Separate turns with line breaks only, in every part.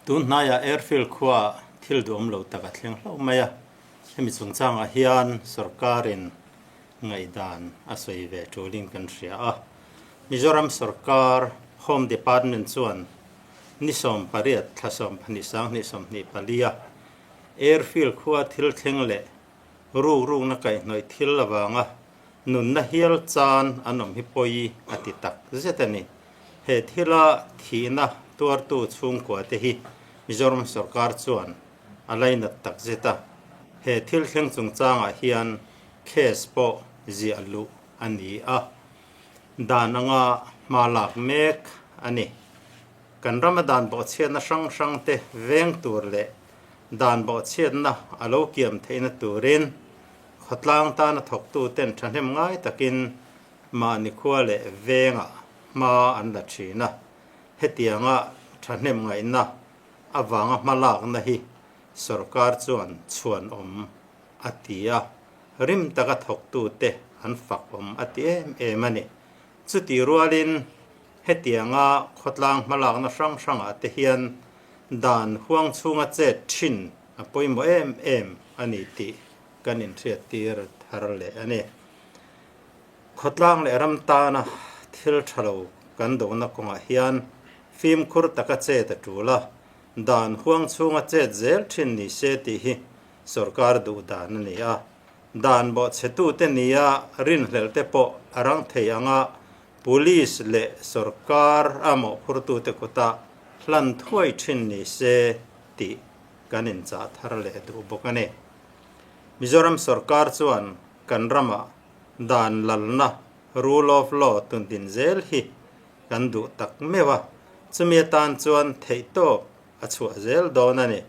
Tun hnaiah Airfield khuaah thil duhawm lo tak a thleng hlauh mai a, hemi chungchangah hian sorkarin ngaihdan a sawi ve tulin kan hria a. Mizoram sorkar Home Department chuan ni 18 thla 12 2024 a Airfield khua thil thleng leh rukrukna kaihhnawih thil avanga nunna hial chan an awm hi pawi a ti tak zet a ni. He thila thihna tuartu chhungkua te hi Mizoram sorkar chuan a lainat tak zet a. He thil thleng chungchangah hian case pawh ziah luh a ni a, dan anga hma lak mek a ni. Kan rama dan bawhchhiatna hrang hrang te veng tur leh dan bawhchhiatna a lo kiam theihna turin Khawtlang tana thawktuten thahnem ngai takin mahni khua leh vengah hma an la thin a, hetianga thahnem ngaihna avanga hma lakna hi sorkar chuan chhuanawm a ti a, rim taka thawktute an fak awm a ti em em a ni. Chutih rualin hetianga khawtlang hma lakna hrang hrangah te hian dan huang chhunga chet thin a pawimawh em em a ni tih kan inhriattir thar leh a ni. Khawtlang leh ram tana thil tha lo kan dohna kawngah hian fimkhur taka chet a tul a, dan huang chhunga chet zel thin ni se tih hi sorkar duh dan a ni a. Dan bawhchhetute nia rinhlelhte pawh a rang thei anga police leh sorkar a mawhphurtute kutah hlan thuai thin ni se tih kan inchah thar leh duh bawk a ni. Mizoram sorkar chuan kan ramah dan lalna, rule of law, tundin zel hi kan duh tak meuh a, chumi atan chuan theihtawp a chhuah zel dawn a ni.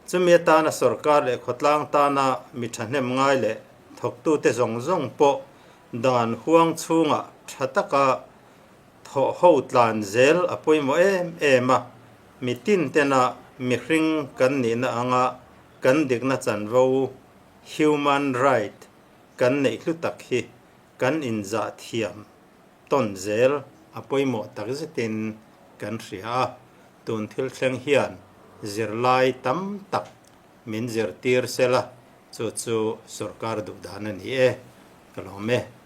Chumi atana sorkar leh khawtlang tana mi thahnem ngai leh thawktute zawng zawng pawh dan huang chhungah tha taka Thawh ho tlan zel a pawimawh em em a, mi tin tena mihring kan nihna anga kan dikna chanvo, human right, kan neih hlu tak hi kan inzah thiam tawn zel a pawimawh tak zetin kan hria a, tun thil thleng hian zirlai tam tak min zirtir sela chu chu sorkar duh dan a ni e, ka lawm e.